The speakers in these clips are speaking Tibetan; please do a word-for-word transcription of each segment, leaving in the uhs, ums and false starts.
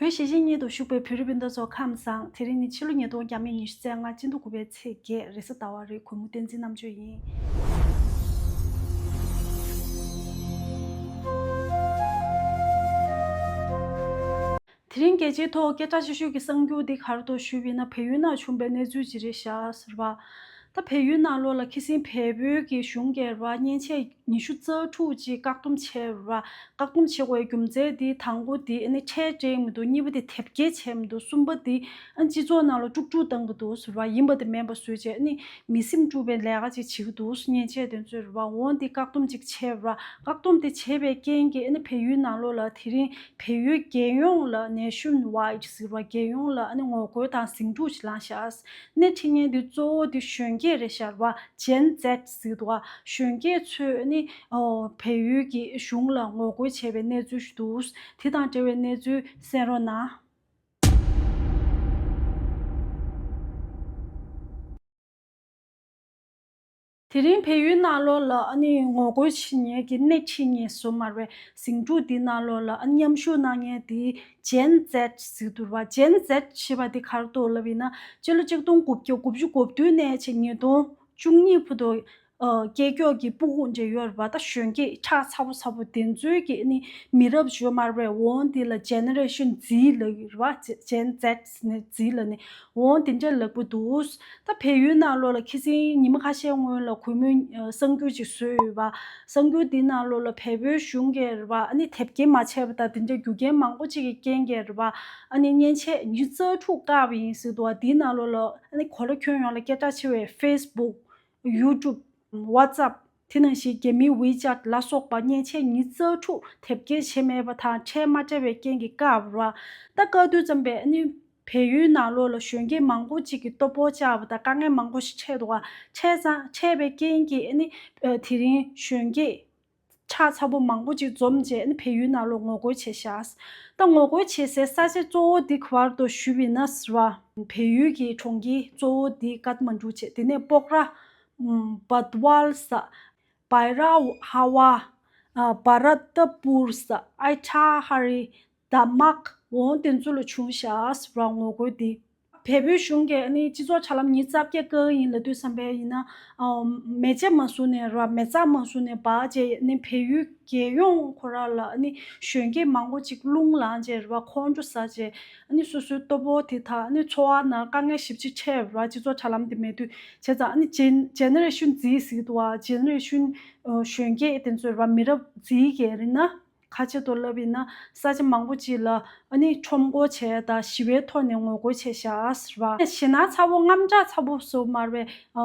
བོད་གཞིས་བྱེས་གཉིས་སུ་བཞུགས་པའི་བོད་རིགས་སྤུན་ཟླ་ཚོ་ཁམས་བཟང་། དེ་རིང་ནི་ཕྱི་ལོ་ཉིས་སྟོང་ཉི་ཤུ་རྩ་ལྔ་སྤྱི་ཟླ་དགུ་པའི་ཚེས་བརྒྱད་རེས་གཟའ་ཟླ་བ་རེད། གུས་མོ་བསྟན་འཛིན་རྣམ་དཔྱོད་ཡིན། དེ་རིང་རྒྱལ་སྤྱིའི་ཐོག་སྐད་གྲགས་ཆེ་ཤོས་ཀྱི་གསར་འགྱུར་འདི་ག་རེ་འདུག་ཞུས་པ་ཡིན་ན། བལ་ཡུལ་ནང་བྱུང་བའི་གནས་ཚུལ་ཅིག་རེད་ཤག་ཟེར་བ། ད་བལ་ཡུལ་ནང་ལོགས་ལ་ཁ་སང་བལ་པོའི་གི་གཞུང་གིས་རེད་བ། མཉེན་ཆས་ཉི་ཤུ་རྩ་དྲུག་ཅིག་བཀག་སྡོམ་བྱས་རེད་བ། བཀག་སྡོམ་བྱེད་དགོས་རྒྱུ་མཚན་འདི་དང་པོ་འདི་ཨ་ནི་ཁྲལ་སྤྲད་མི་འདུག་གཉིས་པ་འདི་དེབ་སྐྱེལ་བྱས་མི་འདུག་གསུམ་པ་འདི་ཨ་ནི་སྤྱི་ཚོགས་ནང་ལ་དཀྲུག་དཀྲུག་བཏང་གི་འདུག་ཟེར་བ། ཡིན་པ་དེ་མིན་པ་བཟོས་བྱས་ཨ་ནི་མི་སེམས་དཀྲུག་པའི་ལས་ཀ་ཅིག་བྱེད་ཀྱི་འདུག་མཉེན་ཆས་དེ་ཚོས་རེད་བ། འོ་འདི་བཀག་སྡོམ་ཅིག་བྱས་རེད་བ། བཀག་སྡོམ་དེ་བྱས་པའི་རྐྱེན་གྱིས་ཨ་ནི་བལ་ཡུལ་ནང་ལོགས་ལ་དེ་རིང་བལ་ཡུལ་རྒྱལ་ཡོངས་ལ་nationwide་ཟེར་བ། རྒྱལ་ཡོངས་ལ་ཨ་ནི་ངོ་རྒོལ་དང་ཟིང་འཁྲུག་ཅིག་ལངས་ཤག་སྣེ་ཁྲིད་མཁན་འདི་གཙོ་བོ་འདི་གཞོན་སྐྱེས་རེད་ཤག་རེད་བ། Gen Z ཟེར་འདུག་བ། གཞོན་སྐྱེས་ཚོས་ཨ་ནི་ཨོ་བལ་ཡུལ་གྱི་གཞུང་ལ་ངོ་རྒོལ་བྱས་པའི་གནས་ཚུལ་ཞིག་འདུག་དེ་དང་འབྲེལ་བའི་གནས་ཚུལ་གསན་རོགས་གནང་། དེ་རིང་བལ་ཡུལ་ནང་ལོགས་ལ་ཨ་ནི་ངོ་རྒོལ་བྱེད་མཁན་གྱི་སྣེ་ཁྲིད་མཁན་སུ་མ་རེད། ཟིང་འཁྲུག་འདི་ནང་ལོགས་ལ་ཨ་ནི་མཉམ་ཞུགས་གནང་མཁན་དེ་Gen Z ཟེར་འདུག་བ། Gen Z ཞེས་པ་འདི་ག་རེ་འདུག་ལབ་ཡིན་ན། སྤྱི་ལོ་ཆིག་སྟོང་དགུ་བརྒྱ་དགུ་བཅུ་གོ་བདུན་ནས་བྱས་ཉིས་སྟོང་བཅུ་གཉིས་བར་དུ་ཨ་སྐྱེས་མཆོག་གི་སྤུ་གུ་འདྲ་ཡོད་རེད་བ། ད་གཞོན་སྐྱེས་ཁྲག་ཚ་པོ་ཚ་པོ་དེ་ཚོའི་གི་ཨ་ནི་མི་རབས་ཞུ་མ་རེད། འོ་འདི་ལ་Generation Z ལབ་ཀྱི་རེད་བ། Gen Z ནས་Z ལབ་ནས། འོ་དེ་འདྲ་ལབ་ཀྱི་འདུག་ད་བལ་ཡུལ་ནང་ལོགས་ལ་ཁ་སང་ཉི་མ་ཁ་ཤས་སྔོན་ལ་གུས་མོས་ཨ་གསར་འགྱུར་ཅིག་བཟོས་ཡོད་པ། གསར་འགྱུར་འདི་ནང་ལོགས་ལ་བལ་པོའི་གཞུང་གིས་རེད་བ། ཨ་ནི་དེབ་སྐྱེལ་མ་བྱས་པ་དང་དེ་འདྲ་རྒྱུ་རྐྱེན་མང་པོ་ཅིག་གི་རྐྱེན་གྱིས་རེད་བ། ཨ་ནི་མཉེན་ཆས་ཉི་ཤུ་རྩ་དྲུག་བཀག་པ་ཡིན་ཟེར་འདུག་བ། འདིའི་ནང་ལོགས་ལ་ཨ་ནི་གོ་ལ་ཁྱོན་ཡོངས་ལ་སྐད་གྲགས་ཆེ་བའི་Facebook YouTube WhatsApp དེ་ནང་བཞིན་རྒྱ་མིའི་WeChat ལ་སོགས་པ་མཉེན་ཆས་ཉི་ཤུ་རྩ་དྲུག་དེབ་སྐྱེལ་བྱས་མེད་པ་དང་ཁྲལ་མ་སྤྲད་པའི་རྐྱེན་གྱིས་བཀག་པ་རེད་བ། ད་བཀག་དུས་ཙམ་པས་ཨ་ནི་བལ་ཡུལ་ནང་ལོགས་ལ་གཞོན་སྐྱེས་མང་པོ་ཅིག་གིས་ལྟོ་ཕོག་བཅག་པ་དང་དཀའ་ངལ་མང་པོ་ཞིག་འཕྲད་འདུག་བ། འཕྲད་ཙང་འཕྲད་པའི་རྐྱེན་གྱིས་ཨ་ནི་ཨ་དེ་རིང་གཞོན་སྐྱེས་ཁྲག་ཚ་པོ་མང་པོ་ཅིག་འཛོམས་རྗེས་ཨ་ནི་བལ་ཡུལ་ནང་ལོགས་ངོ་རྒོལ་བྱས་ཤག་ད་ངོ་རྒོལ་བྱེད་སའི་ས་ཆ་གཙོ་བོ་འདི་ག་པར་འདུག་ཞུས་པ་ཡིན་ན་ཟེར་བ། བལ་ཡུལ་གྱི་གྲོང་ཁྱེར་གཙོ་བོ་འདི་ཀཏ་མན་ཌུ་བྱས། དེ་ནས་སྤོག་ར། བད་ཝལ་ས། བའི་ར་ཧ་ཝ། ཨ་བ་ར་ཏ་པུར་ས། ཨའི་ཁྲ་ཧ་རི། དཱ་མག་འོ་དེ་ཚོ་ལ་བྱུང་ཤག་ཟེར་བ་ངོ་རྒོལ་འདི། བལ་པོའི་གཞུང་གིས་ཨ་ནི་སྤྱི་ཚོགས་དྲ་ལམ་ཉི་ཤུ་རྩ་བརྒྱད་བཀག་ཡིན་ལབ་དུས་ཙམ་པས་ཡིན་ན། ཨ་མེ་ལྕེ་མ་བཟུང་ནས་ར་མེ་བཙའ་མ་བཟུང་ནས་འབར་རྗེས་ཨ་ནི་བལ་ཡུལ་རྒྱལ་ཡོངས་ཁོ་རང་ལ་ཨ་ནི་གཞོན་སྐྱེས་མང་པོ་ཅིག་རླུང་ལངས་རྗེས་ར་ཁོང་ཁྲོ་ཟ་རྗེས་ཨ་ནི་སོ་སོའི་ལྟོ་ཕོག་དེ་དང་ཨ་ནི་འཚོ་བ་ནང་དཀའ་ངལ་ཞེ་པོ་ཅིག་འཕྲད་ར། སྤྱི་ཚོགས་དྲ་ལམ་དེ་མེད་དུས་བྱས་ཙང་ཨ་ནི་Gen- Generation Z ཟེར་གྱི་འདུག་བ། Generation གཞོན་སྐྱེས་དེ་ཚོའི་ར་མི་རབས་Z གྱི་རིང་ན། ཁ་ཆེ་མདོར་ལབ་ཡིན་ན་ས་ཆ་མང་པོ་ཅིག་ལ་ཨ་ནི་ཁྲོམ་སྐོར་བྱས་དང་ཞི་བའི་ཐོག་ནས་ངོ་རྒོལ་བྱས་ཤག་ཟེར་བ། ཞེད་སྣང་ཚ་པོ་དངངས་སྐྲག་ཚ་པོ་བཟོ་མ་རེད། ཨ་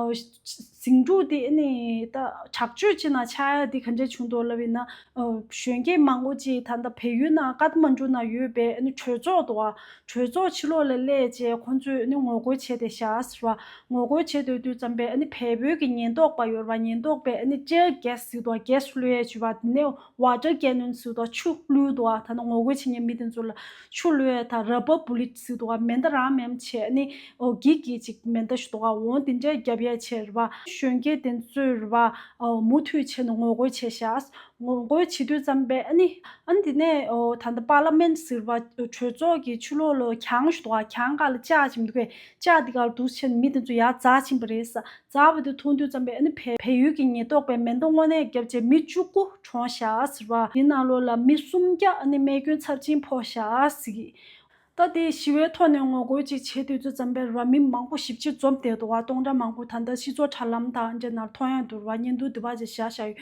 ཟིང་འཁྲུག་དེ་ཨ་ནི་ད་དྲག་སྤྱོད་ཅིག་ནང་ཆགས་ཡ་དེ་ག་འདྲས་བྱུང་འདུག་ལབ་ཡིན་ན། ཨ་གཞོན་སྐྱེས་མང་པོ་ཅིག་ད་ལྟ་བལ་ཡུལ་ནང་ཀཏ་མན་ཌུ་ནང་ཡོད་པའི་ཨ་ནི་གྲོས་ཚོགས་འདུག་བ། གྲོས་ཚོགས་ཕྱི་ལོགས་ལ་སླེབས་རྗེས་ཁོང་ཚོས་ཨ་ནི་ངོ་རྒོལ་བྱས་བསྡད་ཤག་ཟེར་བ། ངོ་རྒོལ་བྱེད་སྡོད་དུས་ཙམ་པས་ཨ་ནི་བལ་པོའི་གི་ཉེན་རྟོག་པ་ཡོད་རེད་བ། ཉེན་རྟོག་པས་ཨ་ནི་tear gas ཟེར་དང་gas བླུགས་ཡས་བྱས་པ། དེ་ནས་water cannon ཟེར་དང་ཆུ་བླུགས་འདུག་བ། ད་ནི་ངོ་རྒོལ་བྱེད་མཁན་མི་དེ་ཚོ་ལ་ཆུ་བླུགས་ཡས་དང་rubber bullet ཟེར་དང་མེ་མདའ་རང་མེད་བྱས་ཨ་ནི་འོ་གི་གི་ཅིག་མེ་མདའ་ཞིག་འདུག་བ། འོ་དེ་འདྲས་རྒྱབ་ཡས་བྱས་རེད་བ། གཞོན་སྐྱེས་དེ་ཚོས་རེད་བ། འོ་མུ་མཐུད་བྱས་ནས་ངོ་རྒོལ་བྱས་ཤག་ངོ་རྒོལ་བྱེད་དུས་ཙམ་པས་ཨ་ནི་ཨ་ནི་དེ་ནས་འོ་ད་ལྟ་པར་ལི་མེན་ཊི་ཟེར་བ་གྲོས་ཚོགས་ཀྱི་ཕྱི་ལོགས་ལ་གྱང་ཞིག་འདུག་བ། གྱང་སྒང་ལ་ལྕགས་ཅིག་མི་འདུག་གས། ལྕགས་དེ་སྒང་ལ་འདུག་བྱས་ནས་མི་དེ་ཚོ་ཡར་འཛེགས་ཕྱིན་པ་རེད་ས། འཛེགས་པ་དེ་མཐོང་དུས་ཙམ་པས་ཨ་ནི་བལ་བལ་ཡུལ་གྱི་ཉེན་རྟོག་པས་མེ་མདའ་དངོས་གནས་བརྒྱབ་བྱས་མི་བཅུ་དགུ་གྲོངས་ཤག་ཟེར་བ། དེའི་ནང་ལོགས་ལ་མི་སུམ་བརྒྱ་ཨ་ནི་རྨས་སྐྱོན་ཚབས་ཆེན་ཕོག་ཤག་ཟེར་གི། ད་དེ་ཞི་བའི་ཐོག་ནས་ངོ་རྒོལ་ཅིག་བྱེད་དུས་ཚོད་ཙམ་པས་ར་མི་མང་པོ་ཞེ་པོ་ཅིག་འཛོམས་བསྡད་འདུག་བ། སྟོང་ཕྲག་མང་པོ་ད་ལྟ་སྤྱི་ཚོགས་དྲ་ལམ་དང་འདྲ་ནང་མཐོང་ཡག་འདུག་བ། བརྙན་ཐུང་དེ་བ་ཅིག་བཞག་བཞག་ཡོད།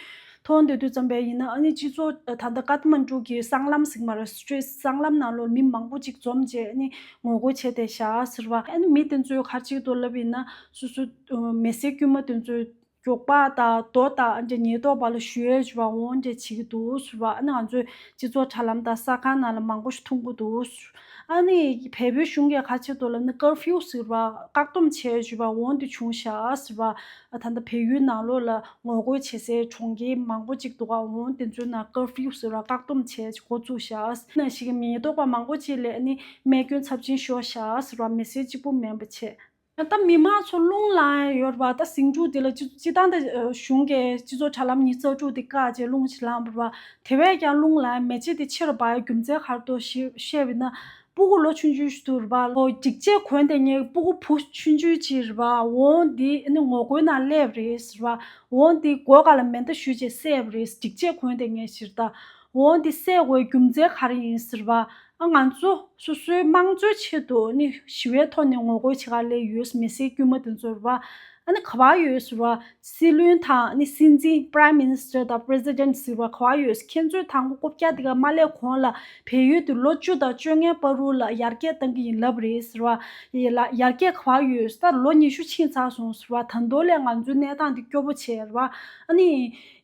མཐོང་བསྡད་དུས་ཙམ་པས་ཡིན་ན་ཨ་ནི་སྤྱི་ཚོགས་ད་ལྟ་ཀཏ་མན་ཌུ་གི་སྲང་ལམ་ཟེར་གྱི་མ་རེད། སི་ཊི་རི་ཊི་སྲང་ལམ་ནང་ལོགས་མི་མང་པོ་ཅིག་འཛོམས་བྱས་ཨ་ནི་ངོ་རྒོལ་བྱས་བསྡད་ཤག་ཟེར་བ། ཨ་ནི་མི་དེ་ཚོས་ག་རེ་བྱེད་ཀྱི་འདུག་ལབ་ཡིན་ན་སོ་སོ་མི་སེར་དཀྱུས་མ་དེ་ཚོས་མགྱོགས་པ་དང་རྡོ་དང་ཨ་འདྲ་ཉེན་རྟོག་པ་ལ་གཞུ་ཡས་བྱས་པ་འོ་འདྲ་བྱེད་ཀྱི་འདུག་ཟེར་བ། ཨ་ནི་ང་ཚོའི་སྤྱི་ཚོགས་དྲ་ལམ་དང་གསར་ཁང་ནང་ལ་མང་པོ་ཞིག་མཐོང་གི་འདུག་ཟེར། ཨ་ནི་བལ་པོའི་གཞུང་གིས་ག་རེ་བྱེད་འདུག་ལབ་ན་ཀར་ཕིའུ་ཟེར་བ་བཀག་སྡོམ་བྱས་བྱས་པ་འོ་འདྲ་བྱུང་ཤག་ཟེར་བ། ཨ་ད་ལྟ་བལ་ཡུལ་ནང་ལོགས་ལ་ངོ་རྒོལ་བྱེད་སའི་གྲོང་ཁྱེར་མང་པོ་ཅིག་འདུག་ག་འོ་དེ་ཚོའི་ནང་ཀར་ཕིའུ་ཟེར་བ་བཀག་སྡོམ་བྱས་འགོ་བཙུགས་ཤག་ཟེར། ནང་བཞིན་གྱི་ཉེན་རྟོག་པ་མང་པོ་ཅིག་ལ་ཨ་ནི་རྨས་སྐྱོན་ཚབས་ཆེན་ཤོར་ཤག་ཟེར་བ། མི་སེར་གཅིག་པུ་མིན་པ་བྱས། ད་མི་མང་ཚོ་རླུང་ལངས་ཡོད་རེད་པ། ད་ཟིང་འཁྲུག་འདི་ལ་སྤྱི་སྤྱི་བཏང་ད་གཞུང་གིས་སྤྱི་ཚོགས་དྲ་ལམ་ཉི་ཤུ་རྩ་དྲུག་འདི་བཀག་བྱས་རླུང་ཞིག་ལངས་པ་རེད་པ། དེ་བས་ཀྱང་རླུང་ལངས་མེ་ལྕེ་འདི་ཆེ་རུ་འབར་ཡ་རྒྱུ་མཚན་ག་རེ་འདུག་ཞེས་བཤད་པ་ཡིན་ན། སྤུ་གུ་ལོ་ཆུང་ཆུང་ཞིག་འདུག་རེད་པ། ལོ་སྒྲིག་ཆས་གོན་བསྡད་མཁན་སྤུ་གུ་བུ་ཆུང་ཆུང་ཅིག་རེད་པ། འོ་འདི་ནི་ངོ་རྒོལ་ནང་སླེབས་རེད་ཟེར་བ། འོ་འདི་སྒོ་ཁ་ལ་མེ་མདའ་གཞུས་བྱས་བསད་པ་རེད། སྒྲིག་ཆས་གོན་བསྡད་མཁན་ཞིག་རེད་ད། འོ་འདི་བསད་དགོས་རྒྱུ་མཚན་ག་རེ་ཡིན་ཟེར་བ། ཨ་ང་ཚོ་སོ་སོའི་དམངས་གཙོའི་ཆེད་དུ་ནི་ཞི་བའི་ཐོག་ནས་ངོ་རྒོལ་བྱེད་ག་སླེབས་ཡོད། མི་སེར་དཀྱུས་མ་དེ་ཚོ་རེད་པ། ཨ་ནི་ག་པར་ཡོད་ཟེར་བ། སྲིད་བློན་དང་ནི་སྲིད་འཛིན་Prime Minister དང་President ཟེར་བ་ག་པར་ཡོད། ཁྱེད་ཚོས་དང་པོ་རྐུབ་བཀྱག་འདི་ག་མ་སླེབས་གོང་ལ་བལ་ཡུལ་དུ་ལོ་བཅུ་དང་བཅོ་ལྔའི་བར་དུ་ལ་ཡར་རྒྱས་གཏང་གི་ཡིན་ལབ་རེད་ཟེར་བ། ཡ་ལ་ཡར་རྒྱས་ག་པར་ཡོད། ད་ལོ་ཉི་ཤུ་ཕྱིན་ཚར་སོང་ཟེར་བ། ད་མདོ་ལས་ང་ཚོའི་གནས་སྟངས་འདི་སྐྱོ་པོ་བྱས་རེད་པ། ཨ་ནི་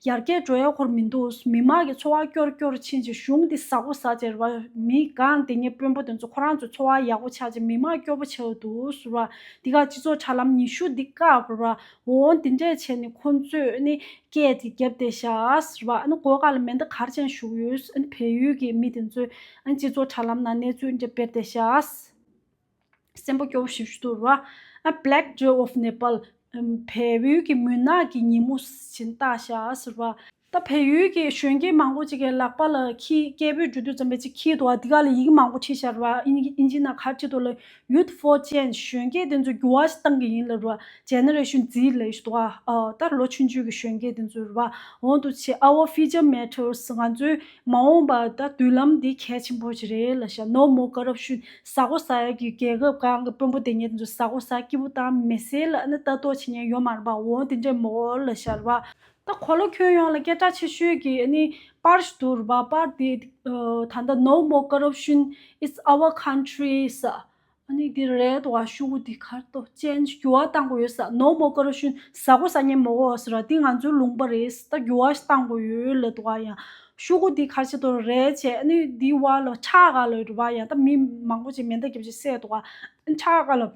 ཡར་རྒྱས་འགྲོ་ཡ་ཁོར་མི་འདུག། མི་མང་གི་འཚོ་བ་སྐྱོར་སྐྱོར་ཕྱིན་ཅིག་གཞུང་འདི་ཟ་གོ་ཟ་བྱས་རེད་པ། མི་གང་དེ་ཉེ་དཔོན་པོ་དེ་ཚོ་ཁོ་རང་ཚོའི་འཚོ་བ་ཡག་པོ་ཆགས་ཅིག། མི་མང་སྐྱོ་པོ་ཆགས་འདུག་ཟེར་བ། འདི་ག་སྤྱི་ཚོགས་དྲ་ལམ་ཉི་ཤུ་འདི་བཀག་པ་རེད་པ། འོ་འདི་འདྲས་བྱས་ནས་ཁོང་ཚོས་ནི་སྐད་དེ་བརྒྱབ་བསྡད་ཤག་ཟེར་བ། ཨ་ནི་སྒོ་ཁ་ལ་མེ་མདའ་ག་རེ་བྱས་ནས་གཞུས་ཡོད། ཨ་ནི་བལ་ཡུལ་གྱི་མི་དེ་ཚོས་ཨ་ནི་སྤྱི་ཚོགས་དྲ་ལམ་ནང་གནས་ཚུལ་འདི་འདྲ་སྤེལ་བསྡད་ཤག། སེམས་པ་སྐྱོ་པོ་ཞེ་པོ་ཅིག་འདུག་ར། ཨ་Black Day of Nepal། བལ་ཡུལ་གྱི་མུན་ནག་གི་ཉིན་མོ་ཞེས་བཏགས་ཤག་ཟེར་བ། ད་བལ་ཡུལ་གྱི་གཞོན་སྐྱེས་མང་པོ་ཅིག་གི་ལག་པ་ལ་ཁྱི་སྐད་འབོད་འགྲོ་དུས་ཙམ་པ་ཅིག་ཁྱི་འདུག་བ། འདི་ག་ལ་ཡི་གེ་མང་པོ་བྲིས་ཤག་ར། ཨིན་ཨིན་ཇི་ནང་ག་རེ་བྲིས་འདུག་ལབ། Youth for Change། གཞོན་སྐྱེས་དེ་ཚོ་འགྱུར་བ་ཞིག་གཏང་གི་ཡིན་ལབ་ར། Generation Z ལབ་ཞིག་འདུག་བ། ཨ་ད་ལོ་ཆུང་ཆུང་གི་གཞོན་སྐྱེས་དེ་ཚོ་ར་བ། འོ་འདུག་བྱས། Our future matters། ང་ཚོའི་མ་འོངས་པ་ད་མདུན་ལམ་འདི་གལ་ཆེན་པོ་ཞིག་རེད་ལབ་ཤག། No more corruption། ཟ་གོ་ཟ་ཡ་གི་རྒྱལ་ཁབ་གང་གི་དཔོན་པོ་དེ་ཉིད་ཚོ་ཟ་གོ་ཟ་སྐྱིད་པོ་དང་མི་སེར་ལ་ནི་ལྟ་རྟོག་བྱེད་མཁན་ཡོད་མ་རེད་པ། འོ་དེ་འདྲས་མོ་ལབ་ཤག་རེད་པ། ད་གོ་ལ་ཁྱོན་ཡོངས་ལ་སྐད་གྲགས་ཆེ་ཤོས་ཀྱི་ནི་པར་ཞིག་འདུག་རེད་པ། པར་དེ་ད་ལྟ་No more corruption, it's our country ཟེར། ཨ་ནི་འདི་རེད་དོ། ཤོག་གུ་འདི་ག་རེ་འདུག། Change། འགྱུར་བ་གཏང་དགོས་ཡོད་ཟེར། No more corruption། ཟ་གོ་ཟ་མཁན་མི་དགོས་ཟེར་བ། འདི་ང་ཚོའི་ལུང་པ་རེད་ཟེར། ད་འགྱུར་བ་ཞིག་གཏང་དགོས་ཡོད་ལབ་འདུག་ག། ཡང་ཤོག་གུ་འདི་ག་རེ་བྱས་འདུག་རེད་བྱས། ཨ་ནི་འདི་བར་ལ་ཕྱག་སྒང་ལ་རེད་པ། ཡང་ད་མི་མང་པོ་ཅིག་མེ་མདའ་བརྒྱབ་བྱས་བསད་འདུག་ག། ཕྱག་སྒང་ལ་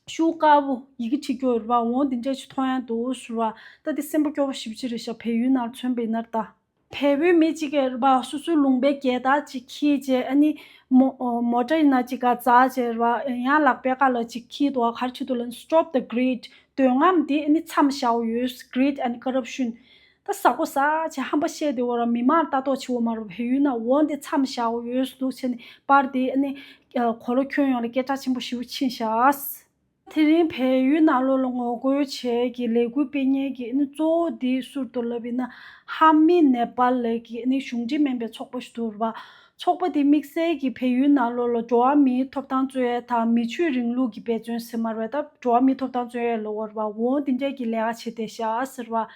ཤོག་གུ་དཀར་པོ་ཡི་གེ་བྲིས་ཡོད་རེད་པ། འོ་འདི་འདྲས་ཅིག་མཐོང་ཡ་འདུག་ཟེར་བ། ད་འདི་སེམས་པ་སྐྱོ་པོ་ཞེ་པོ་ཅིག་རེད་ཤག། བལ་ཡུལ་ནང་མཚོན་པ་ཡིན་ན་ད། བལ་པོའི་མི་གཅིག་གིས་རེད་པ། སོ་སོའི་ལུང་པའི་རྒྱལ་དར་གཅིག་འཁྱེར་བྱས། ཨ་ནི་མོ་མོ་ཊ་ཡིན་ན་གཅིག་ག་འཛེགས་བྱས་རེད་པ། ཡང་ལག་པའི་ཁ་ལ་གཅིག་འཁྱེར་འདུག་ག། ག་རེ་བྲིས་འདུག་ལབ་ན། Stop the greed། འདོད་རྔམ་འདི་ཨ་ནི་མཚམས་བཞག་དགོས་ཡོད། Greed and corruption། ད་ཟ་གོ་ཟ་བྱས་ཧམ་པ་བཤད་བསྡད་ཡོད་རེད་པ། མི་མང་ལ་ལྟ་རྟོག་བྱེད་དགོས་མ་རེད་པ། བལ་ཡུལ་ནང་འོ་འདི་མཚམས་བཞག་དགོས་ཡོད་འདུག་བྱས་ནས་པར་འདི་ཨ་ནི་གོ་ལ་ཁྱོན་ཡོངས་ལ་སྐད་གྲགས་ཆེན་པོ་ཞེ་པོ་ཕྱིན་ཤག། དེ་རིང་བལ་ཡུལ་ནང་ལོགས་ལ་ངོ་རྒོལ་བྱེད་ཀྱི་ལས་འགུལ་སྤེལ་མཁན་གྱི་ནི་གཙོ་བོ་འདི་སུ་རེད་འདུག་ལབ་ཡིན་ན། ཧམ་མི་ནེ་པཱལ་ལབ་ཀྱི་ནི་གཞུང་འབྲེལ་མིན་པའི་ཚོགས་པ་ཞིག་འདུག་རེད་པ། ཚོགས་པ་འདི་དམིགས་བསལ་གྱིས་བལ་ཡུལ་ནང་ལོགས་ལ་འགྲོ་བ་མིའི་ཐོབ་ཐང་རྩོད་ཡ་དང་མི་ཆོས་རིང་ལུགས་ཀྱི་འབད་བརྩོན་ཟེར་མ་རེད་པ། ད་འགྲོ་བ་མིའི་ཐོབ་ཐང་རྩོད་ཡ་ལབ་དགོས་རེད་པ། འོ་འདི་འདྲས་ཀྱི་ལས་ཀ་བྱེད་བསྡད་ཤག་ཟེར་བ།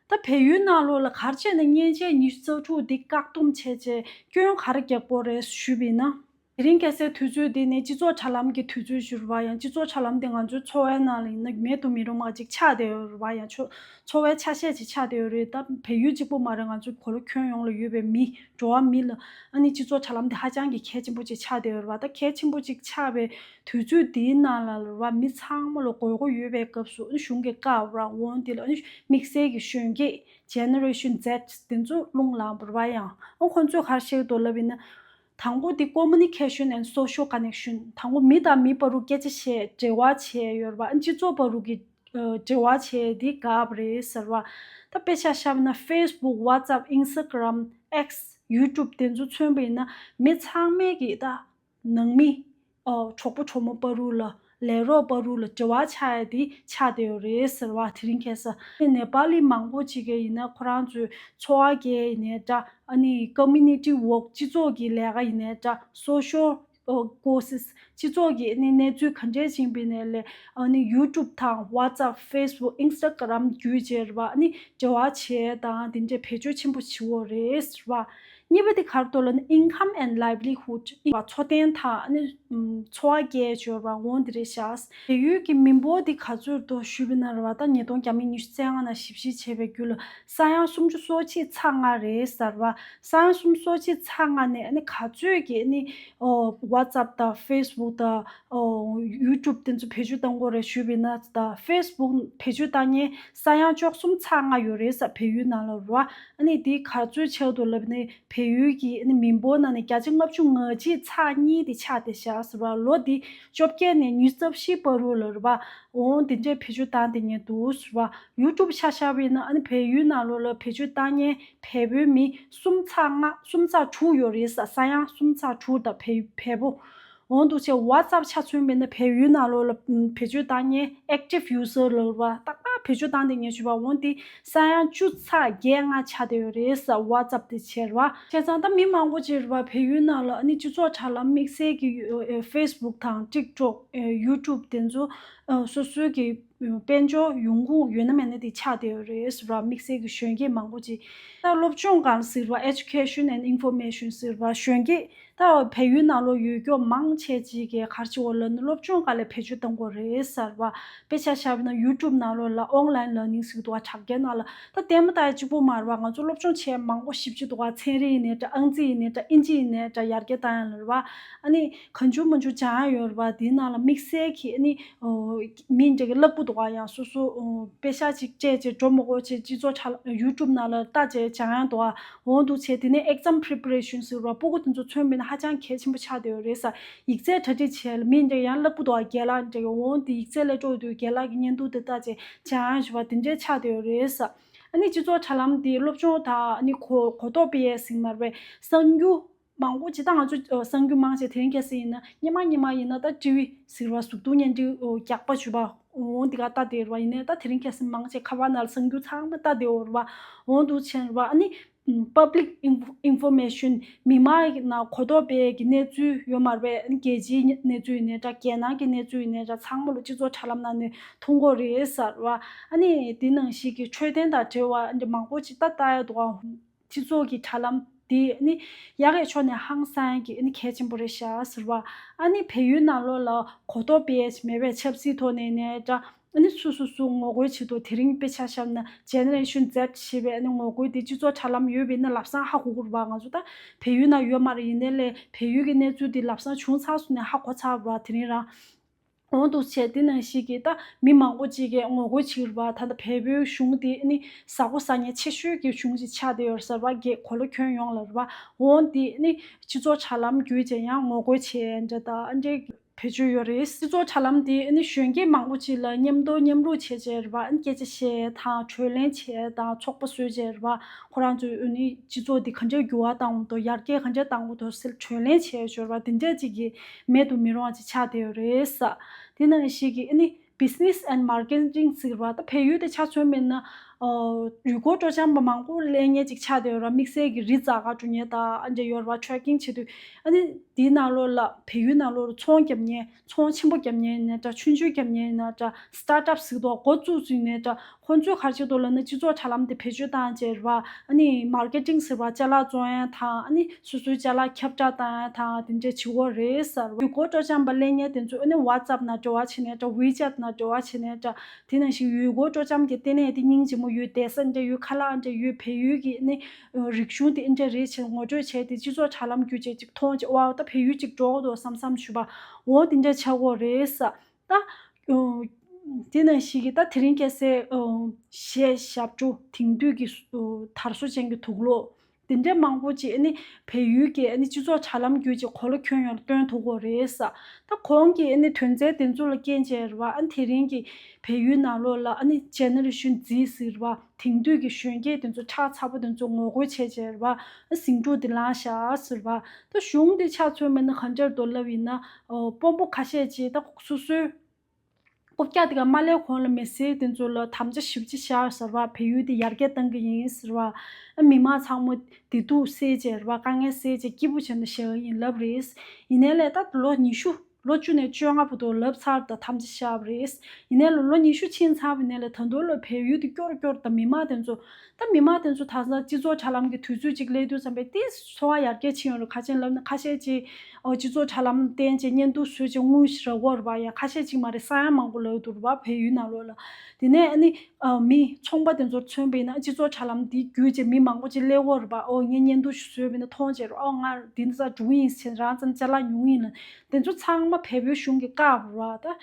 ད་བལ་ཡུལ་ནང་ལོགས་ལ་ག་རེ་བྱས་ནས་མཉེན་ཆས་ཉི་ཤུ་རྩ་དྲུག་འདི་བཀག་སྡོམ་བྱས་བྱས་སྐྱོན་ག་རེ་རྒྱག་དགོས་རེད་ཞུས་པ་ཡིན་ན། དེ་རིང་ཁ་སང་དུས་ཚོད་འདི་ནི་སྤྱི་ཚོགས་དྲ་ལམ་གྱི་དུས་ཚོད་ཞིག་རེད་པ། ཡང་སྤྱི་ཚོགས་དྲ་ལམ་དེ་ང་ཚོའི་འཚོ་བའི་ནང་ལ་ཡིན་ན་མེད་དུ་མི་རུང་བ་ཅིག་ཆགས་བསྡད་ཡོད་རེད་པ། ཡང་འཚོ་འཚོ་བའི་ཆ་ཤས་ཅིག་ཆགས་བསྡད་ཡོད་རེད། ད་བལ་ཡུལ་གཅིག་པོ་མ་རེད། ང་ཚོའི་གོ་ལ་ཁྱོན་ཡོངས་ལ་ཡོད་པའི་མི་འགྲོ་བ་མི་ལ་ཨ་ནི་སྤྱི་ཚོགས་དྲ་ལམ་དེ་ཧ་ཅང་གི་གལ་ཆེན་པོ་ཅིག་ཆགས་བསྡད་ཡོད་རེད་པ། ད་གལ་ཆེན་པོ་ཅིག་ཆགས་པའི་དུས་ཚོད་འདིའི་ནང་ལ་རེད་པ། མི་ཚང་མ་ལ་དགོས་མཁོ་ཡོད་པའི་སྐབས་སུ་ཨ་ནི་གཞུང་གིས་བཀག་པ་རེད། འོ་འདི་ལ་ཨ་ནི་དམིགས་བསལ་གྱི་གཞོན་སྐྱེས་Generation Z དེ་ཚོ་རླུང་ལངས་པ་རེད་པ། ཡང་ཨ་ཁོང་ཚོས་ག་རེ་བཤད་ཀྱི་འདུག་ལབ་ཡིན་ན། དང་པོ་འདི་Communication and Social Connection། དང་པོ་མི་དང་མི་བར་དུ་སྐད་ཆ་བཤད་འབྲེལ་བ་བྱས་ཡོད་རེད་པ། ཨ་སྤྱི་ཚོགས་བར་དུ་གི་ཨ་འབྲེལ་བ་བྱས་འདི་བཀག་པ་རེད་ཟེར་བ། ད་དཔེ་ཆ་བཞག་པ་ན་Facebook, WhatsApp, Instagram, X, YouTube དེ་ཚོ་མཚོན་པ་ཡིན་ན་མི་ཚང་མས་གི་ད་ནང་མི་ཨ་གྲོགས་པོ་གྲོགས་མོ་བར་དུ་ལ་ལས་རོགས་བར་དུ་ལ་འབྲེལ་བ་ཆགས་ཡ་དེ་ཆགས་བསྡད་ཡོད་རེད་ཟེར་བ། དེ་རིང་ཁ་སང་ནེ་པ་ལི་མང་པོ་ཅིག་གིས་ཡིན་ན་ཁོ་རང་ཚོའི་འཚོ་བ་སྐྱེལ་ཡིན་ནའི་འདྲ། ཨ་ནི་Community Work སྤྱི་ཚོགས་ཀྱི་ལས་ཀ་ཡིན་ནའི་འདྲ། Social Courses སྤྱི་ཚོགས་ཀྱི་ཨ་ནི་གནས་ཚུལ་ག་འདྲས་ཕྱིན་པ་ཡིན་ནའི་ལས་ཨ་ནི་YouTube དང་WhatsApp, Facebook, Instagram བརྒྱུད་བྱས་རེད་པ། ཨ་ནི་འབྲེལ་བ་བྱས་དང་དེ་འདྲས་བེད་སྤྱོད་ཆེན་པོ་བྱེད་ཡོད་རེད་ཟེར་བ། གཉིས་པ་དེ་ག་རེ་འདུག་ལབ་ན་Income and Livelihood འཚོ་རྟེན་དང་ཨ་ནི་འཚོ་བ་སྐྱེལ་བྱས་པ་འོ་འདི་རེད་ཤག། བལ་ཡུལ་གྱི་མི་འབོར་འདི་ག་ཚོད་འདུག་ཞུས་པ་ཡིན་ན་རེད་པ། ད་ཉིས་སྟོང་ཉི་ཤུ་རྩ་ལྔ་ནང་ཞིབ་བཤེར་བྱས་པའི་རྒྱུ་ལ་ས་ཡ་སུམ་ཅུ་སོ་གཅིག་ཚེག་ལྔ་རེད་ཟེར་བ། ས་ཡ་སུམ་ཅུ་སོ་གཅིག་ཚེག་ལྔ་ནས་ཨ་ནི་ག་ཚོད་ཀྱིས་ཨ་ནི་ཨོ་WhatsApp དང་Facebook དང་ཨོ་YouTube དེ་ཚོ་བེད་སྤྱོད་གཏང་གི་ཡོད་རེད་ཞུས་པ་ཡིན་ན། ད་Facebook བེད་སྤྱོད་གཏང་མཁན་ས་ཡ་བཅུ་གསུམ་ཚེག་ལྔ་ཡོད་རེད་ཟེར། བལ་ཡུལ་ནང་ལ་རེད་པ། ཨ་ནི་འདི་ག་ཚོད་ཆགས་འདུག་ལབ་ན། བལ་ཡུལ་གྱི་ཨ་ནི་མི་འབོར་ནང་ནས་བརྒྱ་ཆ་ལྔ་བཅུ་ང་གཅིག་ཚེག་གཉིས་དེ་ཆགས་བསྡད་ཤག་ཟེར་བ། ལོ་འདི་བཅོ་བརྒྱད་ནས་ཉི་ཤུ་རྩ་བཞིའི་བར་དུ་ལ་རེད་པ། འོང་དེ་འདྲའི་བེད་སྤྱོད་བཏང་བསྡད་མཁན་འདུག་ཟེར་བ། ཡུ་ཊུབ་ཆ་བཞག་པ་ཡིན་ན་ཨ་ནི་བལ་ཡུལ་ནང་ལོགས་ལ་བེད་སྤྱོད་བཏང་མཁན་བལ་པོའི་མི་གསུམ་ཚེག་ལྔ་གསུམ་ཚེག་དྲུག་ཡོད་རེད་ཟེར། ས་ཡ་གསུམ་ཚེག་དྲུག་དང་བལ་བལ་པོ། འོང་འདུག་བྱས། ཝ་ཊི་སི་ཨེབ་ཆ་མཚོན་པ་ཡིན་ན་བལ་ཡུལ་ནང་ལོགས་ལ་ཨམ་བེད་སྤྱོད་བཏང་མཁན་ཨེག་ཊིབ་ཡུ་ཛར་ལབ་པ་ཏག་ཏག་བེད་སྤྱོད་བཏང་བསྡད་མཁན་ཅིག་ཡོད་པ། འོང་དེ་ས་ཡ་བཅུ་ཚེག་བརྒྱད་ལྔ་ཆགས་བསྡད་ཡོད་རེད་ཟེར། ཝ་ཊི་སི་ཨེབ་དེ་བྱས་རེད་པ། བྱས་ཙང་ད་མི་མང་པོ་ཅིག་རེད་པ། བལ་ཡུལ་ནང་ལ་ཨ་ནི་སྤྱི་ཚོགས་དྲ་ལམ་དམིགས་བསལ་གྱི་ཨེ་ཕེ་སི་བུག་དང་ཊིག་ཊོག་ཨེ་ཡུ་ཊུབ་དེ་ཚོ་ཨ་སོ་སོའི་གི་དཔལ་འབྱོར་ཡོང་ཁུངས་ཡོད་ན་མེད་ན་དེ་ཆགས་བསྡད་ཡོད་རེད་ཟེར་བ། དམིགས་བསལ་གྱི་གཞོན་སྐྱེས་མང་པོ་ཅིག་ད་སློབ་སྦྱོང་སྒང་ཟེར་བ། Education and Information ཟེར་བ། གཞོན་སྐྱེས་ད་བལ་ཡུལ་ནང་ལོགས་ཡོད་མཁན་མང་ཆེ་ཅིག་གིས་ག་རེ་བྱེད་དགོས་ལབ་ན་སློབ་སྦྱོང་སྒང་ལ་བེད་སྤྱོད་གཏོང་དགོས་རེད་ཟེར་བ། དཔེ་ཆ་བཞག་པ་ན་ཡུ་ཊུབ་ནང་ལོགས་ལ་ཨོན་ལའིན་ལར་ནིང་ཟེར་གྱི་འདུག་ག་དྲ་རྒྱའི་ནང་ལ། ད་ལྟད་མོ་ལྟ་ཡ་གཅིག་པོ་མ་རེད་པ། ང་ཚོ་སློབ་སྦྱོང་བྱེད་མང་པོ་ཞེ་པོ་ཅིག་འདུག་ག་ཚན་རིག་ཡིན་ནའི་འདྲ། ཨང་རྩིས་ཡིན་ནའི་འདྲ། ཨིན་ཇི་ཡིན་ནའི་འདྲ། ཡར་རྒྱས་བཏང་ཡ་ལ་རེད་པ། ཨ་ནི་གང་བྱུང་མང་བྱུང་སྦྱང་ཡ་ཡོད་རེད་པ། དེའི་ནང་ལ་དམིགས་བསལ་གྱིས་ཨ་ནི་ཨོ་མི་འདྲ་གི་ལབ་ཀྱི་འདུག་ག་ཡང་སོ་སོ་ཨོ་དཔེ་ཆ་ཅིག་སྤྲད་བྱས་འགྲོ་མི་དགོས་བྱས་སྤྱི་ཚོགས་དྲ་ཡུ་ཊུབ་ནང་ལ་ལྟ་བྱས་སྦྱང་ཡ་འདུག་ག་འོང་འདུག་བྱས། དེ་ནས་ཨེག་ཛམ་པི་རི་པ་རེ་ཤན་ཟེར་བ། སྤུ་གུ་དེ་ཚོ་མཚོན་པ་ཡིན་ན་ཧ་ཅང་གལ་ཆེན་པོ་ཆགས་བསྡད་ཡོད་རེད་ཟེར། ཡིག་ཚད་གྲ་སྒྲིག་བྱས་ལ་མི་འདྲ་ཡང་ལབ་ཀྱི་འདུག་ག་རྒན་ལགས་འདྲ་གི། འོང་དེ་ཡིག་ཚད་སླེབས་འགྲོ་དུས་རྒན་ལགས་ཀྱི་བརྙན་ཐུང་དེ་ལྟ་བྱས་སྦྱང་ཡ་ཞུ་བ་དེ་འདྲས་ཆགས་བསྡད་ཡོད་རེད་ཟེར། ཨ་ནི་སྤྱི་ཚོགས་དྲ་ལམ་འདི་སློབ་སྦྱོང་དང་ཨ་ནི་གོ་གོ་རྟོགས་སྤེལ་ཡས་ཟེར་མ་རེད་པས། གསར་འགྱུར་མང་པོ་ཅིག་ད་ང་ཚོ་ཨ་གསར་འགྱུར་མང་ཆེ་དེ་རིང་ཁ་སང་ཡིན་ན་སྔོན་མ་སྔོན་མ་ཡིན་ན་ད་ཊི་ཝི་ཟེར་བ། གཟུགས་མཐོང་བརྙན་འཕྲིན་ཨོ་རྒྱག་པ་ཞུ་བ། འོང་འདི་ག་ལྟ་བསྡད་རེད་པ། ཡིན་ནའི་ད་དེ་རིང་ཁ་སང་མང་ཆེ་ཁ་པར་ནང་ལ་གསར་འགྱུར་ཚང་མ་ལྟ་བསྡད་ཡོད་རེད་པ། འོང་འདུག་བྱས་རེད་པ། ཨ་ནི་པབ་ལིག་ཨིན་ཕོར་མེ་ཤན། མི་མང་གི་ནང་གོ་རྟོགས་སྤེལ་གྱི་གནས་ཚུལ་ཡོད་མ་རེད་པས། ཨ་ནི་རྒྱལ་སྤྱིའི་གནས་ཚུལ་ཡིན་ནའི་འདྲ། རྒྱལ་ནང་གི་གནས་ཚུལ་ཡིན་ནའི་འདྲ། ཚང་མ་ལོ་སྤྱི་ཚོགས་དྲ་ལམ་ནང་ནས་མཐོང་གི་ཡོད་རེད་ཟེར་བ། ཨ་ནི་དེ་ནང་བཞིན་གྱི་འཕྲོད་བསྟེན་དང་འབྲེལ་བ་འདི་མང་པོ་ཅིག་ད་ལྟ་ཡ་འདུག་ག་སྤྱི་ཚོགས་ཀྱི་དྲ་ལམ་འདི་ནི་ཡག་གི་ཕྱོགས་ནས་ཧང་སང་གི་ནི་གལ་ཆེན་པོ་རེད་ཤག་ཟེར་བ། ཨ་ནི་བལ་ཡུལ་ནང་ལོགས་ལ་གོ་རྟོགས་སྤེལ་ཡས་མེད་པའི་ཆབ་སྲིད་ཐོག་ནས་ནས་འདྲ། ཨ་ནི་སུ་སུ་སུ་ངོ་རྒོལ་བྱེད་དུ་དེ་རིང་དཔེ་ཆ་བཞག་ན་Generation Z ཞེས་པའི་ཨ་ནི་ངོ་རྒོལ་འདི་སྤྱི་ཚོགས་དྲ་ལམ་ཡོད་པ་ཡིན་ན་ལམ་སང་ཧ་གོ་གི་རེད་པ། ང་ཚོ་ད་བལ་ཡུལ་ནང་ཡོད་མ་རེད། ཡིན་ནའི་ལས་བལ་ཡུལ་གྱི་གནས་ཚུལ་འདི་ལམ་སང་བྱུང་ཚར་སོང་ནས་ཧ་གོ་ཚར་བ་དེ་རིང་རང་། འོང་འདུག་བྱས། དེ་ནང་བཞིན་གྱི་ད་མི་མང་པོ་ཅིག་གིས་ངོ་རྒོལ་བྱེད་ཀྱི་རེད་པ། ད་ལྟ་བལ་པོའི་གཞུང་དེ་ནི་ཟ་གོ་ཟ་མཁན་ཆེ་ཤོས་ཀྱི་གཞུང་ཅིག་ཆགས་བསྡད་ཡོད་རེད་ཟེར་བ། གི་གོ་ལ་ཁྱོན་ཡོངས་ལ་རེད་པ། འོང་དེ་ནི་སྤྱི་ཚོགས་དྲ་ལམ་བརྒྱུད་བྱས་ཡང་ངོ་རྒོལ་བྱས་འདྲ་ད་འདྲའི་བེད་སྤྱོད་ཡོད་རེད། སྤྱི་ཚོགས་དྲ་ལམ་དེ་ནི་གཞོན་སྐྱེས་མང་པོ་ཅིག་ལ་མཉམ་དུ་མཉམ་རུབ་བྱས་བྱས་རེད་པ། སྐད་ཆ་བཤད་དང་། གྲོས་གླེང་བྱས་དང་། ཚོགས་པ་བཟོས་བྱས་རེད་པ། ཁོ་རང་ཚོས་ནི་སྤྱི་ཚོགས་འདི་ག་འདྲའི་འགྱུར་བ་བཏང་དགོས་འདུག་ཡར་རྒྱས་ག་འདྲ་གཏང་དགོས་འདུག་ཟེར་གྲོས་གླེང་བྱས་ཡོད་རེད་པ། དེ་འདྲ་ཅིག་གི་མེད་དུ་མི་རུང་བ་ཅིག་ཆགས་བསྡད་ཡོད་རེད་ཟེར། དེ་ནང་བཞིན་གྱི་ཨ་ནི་Business and Marketing ཟེར་བ། ད་བལ་ཡུལ་དེ་ཆ་མཚོན་པ་ཡིན་ན་ཨོ་ཡུལ་སྐོར་སྤྲོ་འཆམ་པ་མང་པོ་སླེབས་མཁན་ཅིག་ཆགས་བསྡད་ཡོད་རེད། དམིགས་བསལ་གྱི་རི་འཛེག་ག་འགྲོ་མཁན་དང་ཨ་འདྲ་ཡོད་རེད་པ། Trekking བྱེད་དུས། ཨ་ནི་དེའི་ནང་ལོགས་ལ་བལ་ཡུལ་ནང་ལོགས་ལ་ཚོང་རྒྱབ་མཁན། ཚོང་ཆེན་པོ་རྒྱབ་མཁན་ཡིན་ན་འདྲ། ཆུང་ཆུང་རྒྱབ་མཁན་ཡིན་ན་འདྲ། Startup ཟེར་གྱི་འདུག་འགོ་བཙུགས་ཚུལ་ཡིན་ན་འདྲ། ཁོང་ཚོས་ག་རེ་བྱེད་ཀྱི་འདུག་ལབ་ན་སྤྱི་ཚོགས་དྲ་ལམ་དེ་བེད་སྤྱོད་བཏང་བྱས་རེད་པ། ཨ་ནི་Marketing ཟེར་བ། ཅ་ལག་བཙོང་ཡ་དང་། ཨ་ནི་སོ་སོའི་ཅ་ལག་ཁྱབ་བསྒྲགས་བཏང་ཡ་དང་། དེ་འདྲ་བྱེད་ཀྱི་ཡོད་རེད་ཟེར། ཡུལ་སྐོར་སྤྲོ་འཆམ་པ་སླེབས་མཁན་དེ་ཚོས་ཨ་ནི་WhatsApp ནང་འབྲེལ་བ་བྱས་ནའི་འདྲ། WeChat ནང་འབྲེལ་བ་བྱས་ནའི་འདྲ། དེ་ནང་བཞིན་ཡུལ་སྐོར་སྤྲོ་འཆམ་གྱི་ལྟེ་གནས་དེ་སྙིང་རྗེ་མོ་ཡོད། བསྡད་ས་འདྲ་ཡོད། ཁ་ལག་འདྲ་ཡོད། བལ་ཡུལ་གྱི་ཨ་ནི་རིག་གཞུང་དེ་ཨ་འདྲ་རེད་ཅེས་ངོ་སྤྲོད་བྱས་ཏེ་སྤྱི་ཚོགས་དྲ་ལམ་བརྒྱུད་བྱས་ཅིག་མཐོང་བྱས། ཝའོ། ད་བལ་ཡུལ་ཅིག་འགྲོ་གི་འདུག་བསམ་བསམ་ཞུས་པ། འོ་དེ་འདྲ་ཆགས་ཀྱི་ཡོད་རེད་ཟེར། ད་ཨོ་དེ་ནང་བཞིན་གྱི་ད་དེ་རིང་ཁ་སང་ཨོ་གཞས་ཞབས་བྲོ། དེང་དུས་ཀྱི་ཨོ་དར་སོ་ཅན་གྱི་དུག་སློག་དེ་འདྲ་མང་པོ་ཅིག་ཨ་ནི་བལ་ཡུལ་གྱི་ཨ་ནི་སྤྱི་ཚོགས་དྲ་ལམ་བརྒྱུད་ཅིག་གོ་ལ་ཁྱོན་ཡོངས་ལ་སྟོན་ཐུབ་ཀྱི་ཡོད་རེད་ཟེར། ད་ཁོང་གི་ཨ་ནི་དོན་རྩ་དེ་ཚོ་ལ་རྐྱེན་བྱས་རེད་པ། ཨ་ནི་དེ་རིང་གི་བལ་ཡུལ་ནང་ལོགས་ལ་ཨ་ནི་Generation Z ཟེར་བ། དེང་དུས་ཀྱི་གཞོན་སྐྱེས་དེ་ཚོ་ཁྲག་ཚ་པོ་དེ་ཚོ་ངོ་རྒོལ་བྱས་བྱས་རེད་པ། ཨ་ཟིང་འཁྲུག་དེ་ལངས་ཤག་ཟེར་བ། ད་གཞུང་དེ་ཆ་མཚོན་པ་ཡིན་ན་ག་འདྲ་འདུག་ལབ་ཡིན་ན། ཨོ་དཔོན་པོ་ཁ་ཤས་ཅིག་ད་སོ་སོའི་རྐུབ་བཀྱག་དེ་ག་མ་སླེབས་གོང་ལ་མི་སེར་དེ་ཚོ་ལ་དམ་བཅའ་ཞེ་པོ་ཅིག་བཞག་ཟེར་བ། བལ་ཡུལ་དེ་ཡར་རྒྱས་གཏང་གི་ཡིན་ཟེར་བ། ཨ་མི་མང་ཚང་མ་བདེ་སྡུག་སེལ་བྱས་རེད་པ། དཀའ་ངལ་སེལ་བྱས་སྐྱིད་པོ་བྱས་ནས་བཞག་གི་ཡིན་ལབ་རེད། ཡིན་ནའི་ལས་ད་ལོ་ཉི་ཤུ། ལོ་བཅུ་ནས་བཅོ་ལྔ་བར་དུ་ལབ་ཚར་དང་དམ་བཅའ་བཞག་པ་རེད། ཡིན་ནའི་ལོ་ལོ་ཉི་ཤུ་ཕྱིན་ཚར་བ་ཡིན་ནའི་ལས་ད་དུང་ལོ་བལ་ཡུལ་དེ་སྐྱོ་རུ་སྐྱོ་རུ་དང་། མི་མང་དེ་ཚོ། ད་མི་མང་དེ་ཚོ་དེང་སང་སྤྱི་ཚོགས་དྲ་ལམ་གྱི་དུས་ཚོད་ཅིག་སླེབས་དུས་ཙམ་པས་དེ་འཚོ་བ་ཡར་རྒྱས་ཕྱིན་ཡོད་རེད། ག་ཅི་ལབ་ན་ཁ་ཤས་ཅིག་ཨོ་སྤྱི་ཚོགས་དྲ་ལམ་བསྟན་བྱས་བརྙན་ཐུང་བཟོས་བྱས་དངུལ་ཞིག་རག་གི་ཡོད་རེད་པ། ཡང་ཁ་ཤས་ཅིག་མ་རེད། ས་ཡ་མང་པོ་ལབ་འདུག་རེད་པ། བལ་ཡུལ་ནང་ལོགས་ལ། དེ་ནས་ཨ་ནི་ཨ་མི་ཚོང་པ་དེ་ཚོར་མཚོན་པ་ཡིན་ན་སྤྱི་ཚོགས་དྲ་ལམ་འདི་བརྒྱུད་བྱས་མི་མང་པོ་ཅིག་སླེབས་ཀྱི་ཡོད་རེད་པ། ཨོ་ངས་བརྙན་ཐུང་ཞིག་བཟོས་པ་ཡིན་ན་མཐོང་བྱས་རེད། ཨོ་ང་འདི་འདི་ཚོ་འགྲོ་གི་ཡིན་ཟེར། རང་ཚོ་ཅ་ལག་ཉོ་གི་ཡིན་ལབ། དེ་ཚོ་ཚང་མ་བལ་པོའི་གཞུང་གིས་བཀག་རེད་པ། ད་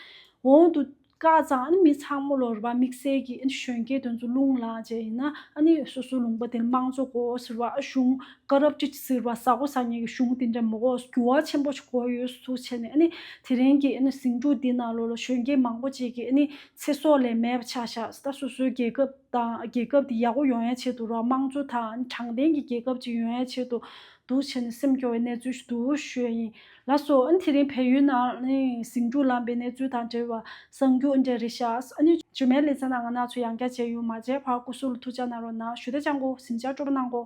འོང་དུ་ བཀག་ཙང་ཨ་ནི་མི་ཚང་མ་ལོ་རེད་པ། དམིགས་བསལ་གྱི་ཨ་ནི་གཞོན་སྐྱེས་དེ་ཚོ་རླུང་ལངས་བྱས་ཡིན་ན་ཨ་ནི་སོ་སོའི་ལུང་པ་དེ་ལ་དམངས་གཙོ་དགོས་ཟེར་བ། གཞུང་ཀ་རབ་ཅིག་ཟེར་བ། ཟ་གོ་ཟ་ཉེས་ཀྱི་གཞུང་དེ་འདྲ་མ་དགོས། འགྱུར་བ་ཆེན་པོ་ཞིག་དགོས་ཡོད་ཟེར་བྱས་ནས། ཨ་ནི་དེ་རིང་གི་ཨ་ནི་ཟིང་འཁྲུག་འདི་ནང་ལོགས་ལ་གཞོན་སྐྱེས་མང་པོ་ཅིག་གིས་ཨ་ནི་ཚེ་སྲོག་ལས་མེད་པ་ཆགས་ཤག་ད་སོ་སོའི་རྒྱལ་ཁབ་དང་རྒྱལ་ཁབ་དེ་ཡག་པོ་ཡོང་ཡའི་ཆེད་དུ་ར། དམངས་གཙོ་དང་དྲང་བདེན་གྱི་རྒྱལ་ཁབ་ཅིག་ཡོང་ཡའི་ཆེད་དུ་འདུག་བྱས་ནས་སེམས་སྐྱོ་བའི་གནས་ཚུལ་ཞིག་འདུག་ཞུ་ཡ་ཡིན། ལགས་སོ། ཨ་ནི་དེ་རིང་བལ་ཡུལ་ནང་ནས་ཟིང་འཁྲུག་ལངས་པའི་གནས་ཚུལ་དང་འབྲེལ་བ་གསར་འགྱུར་འདི་འདྲ་རེད་ཤག་ཨ་ནི་ཇོ་མལ་ལེ་ཚན་ནང་ང་རང་ཚོ་ཡང་བསྐྱར་མཇལ་ཡོང་། མ་མཇལ་བར་སྐུ་གཟུགས་ལ་ཐུགས་ཅག་གནང་རོགས་གནང་། ཞུ་དེ་ཅང་གོ་གཟིམ་ཅག་སྤྲོ་པོ་གནང་གོ།